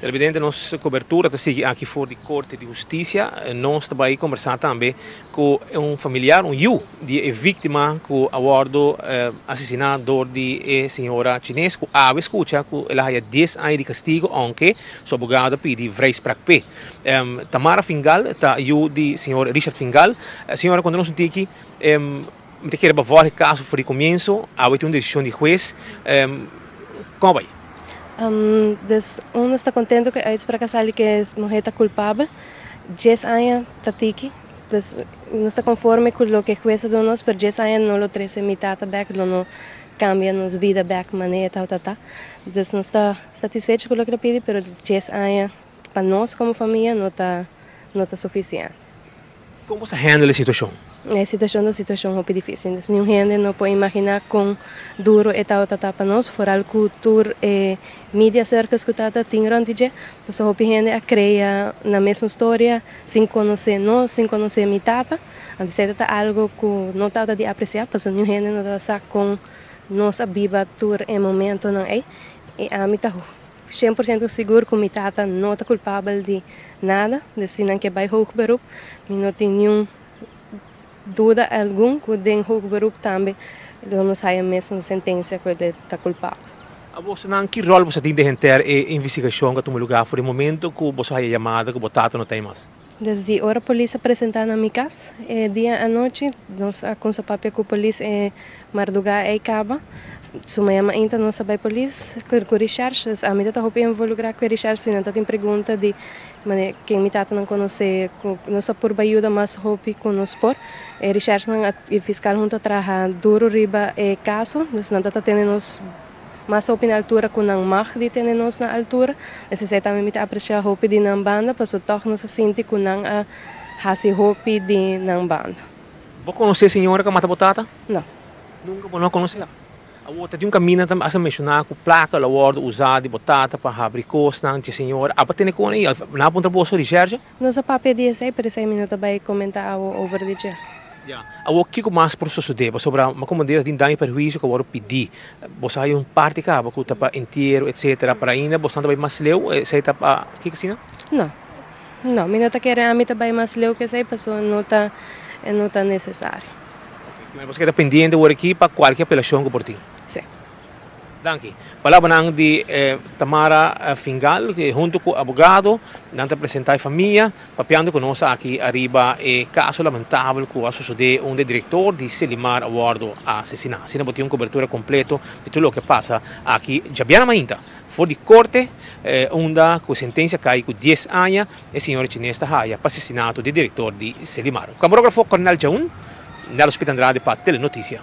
Televidente, nos cobertura ta sigui aki for di Corte di Husticia. Nos ta bay conversa tambe cu un familiar, un yiu di e victima cu a wordo asesina door di e señora Chines, cu awe scucha cu el a haya 10 aña di castigo, aunke su abogado a pidi vrijspraak p'e. Tamara Fingal ta yiu di señor Richard Fingal. Señora, conta nos un tiki, mi ta kere bavor e caso for di comienzo, awe tin un decision di huez, con a bay? Dus uno ta contento cu e uitspraak a sali cu e muher ta culpabel. 10 aña ta tiki. Dus nos ta conforme cu loke huez a duna nos, pero 10 aña no lo trece mi tata bek, lo no cambia nos bida bek manera ta ta. Dus nos ta satisfecho cu loke a pidi, pero 10 aña pa nos como famia no ta suficiente. Con bo a handle e situacion? E situacion ta situacion hopi dificil. Dus ningun hende no por imagina con duro e tabata pa nos, vooral cu tur e media circus cu tata tin rond dje. Pues hopi hende a crea nan mesun storia, sin conoce nos, sin conoce mi tata. Anto ta algo cu no tata di aprecia, pues ningun hende no ta sa con nos a biba tur e momentonan ey. Y ami ta 100% sigur cu mi tata no ta culpabel di nada, dus si nan ke bay hoog beroep, mi no tin ningun duda algun cu den hoog beroep tambe lo nos haya mesun sentencia cu e ta culpabel. Abo nan ki rol bo tin den henter e investigacion cu a tuma lugar for di momento cu bo a haya yamada cu bo tata no t'ey mas? Desde ora polis a presenta na mi cas, dia anochi, nos a cuminsa papia cu polis e marduga ey caba. Su mañana ainda nos a bay polis cu recherche, ami ta hopi involucra cu recherche, nan tin pregunta di mane ken mi tata nan conoce, nos a por ayuda mas hopi cu nos por. E recherche nan e fiscal hunto a traha duro riba e caso, dus nan ta tene nos mas hopi na altura cu nan mag di tene nos na altura. Esey tambe mi ta aprecia hopi di nan banda, paso toch nos a sinti cu nan a hasi hopi di nan banda. Bo conoce e señora cu a mata bo tata? No. Nunca bo no conoce? No. Awor, tin un camino tambe a menciona cu placa a wordo usa di bo tata pa habri cosnan, e señora. Abo tene con ey, nan a puntra boso recherche? Nos a papia di esey, pero esey mi no ta bay comenta algo over di dje. Ja. Awor, kico mas por sucede? Sobre, ma como tin daño y perhuicio cu a wordo pidi. Bo a haya un parti caba cu ta pa entiero, etc. Pero ainda bo ta bay mas leu, esey ta pa kico asina? No. No, mi no ta kere ami ta bay mas leu cu esey, paso no ta necesario. Okay. Bo keda pendiente awor aki pa cualkier apelacion cu por tin. Si. Danki. Palabra di Tamara Fingal, cu hunto cu abogado, nan ta presenta e famia, papiando cu nos aki ariba e caso lamentabel cu a sucede unda director di Selimar a wordo asesina. Asina bo tin un cobertura completo di tur loke a pasa aki diabierna mainta. For di corte, unda cu sentencia a cay cu 10 aña, e señora Chines ta haya pa asesinato di director di Selimar. Camarógrafo Cornel Jaun, Nelo Spit Andrade pa Telenoticia.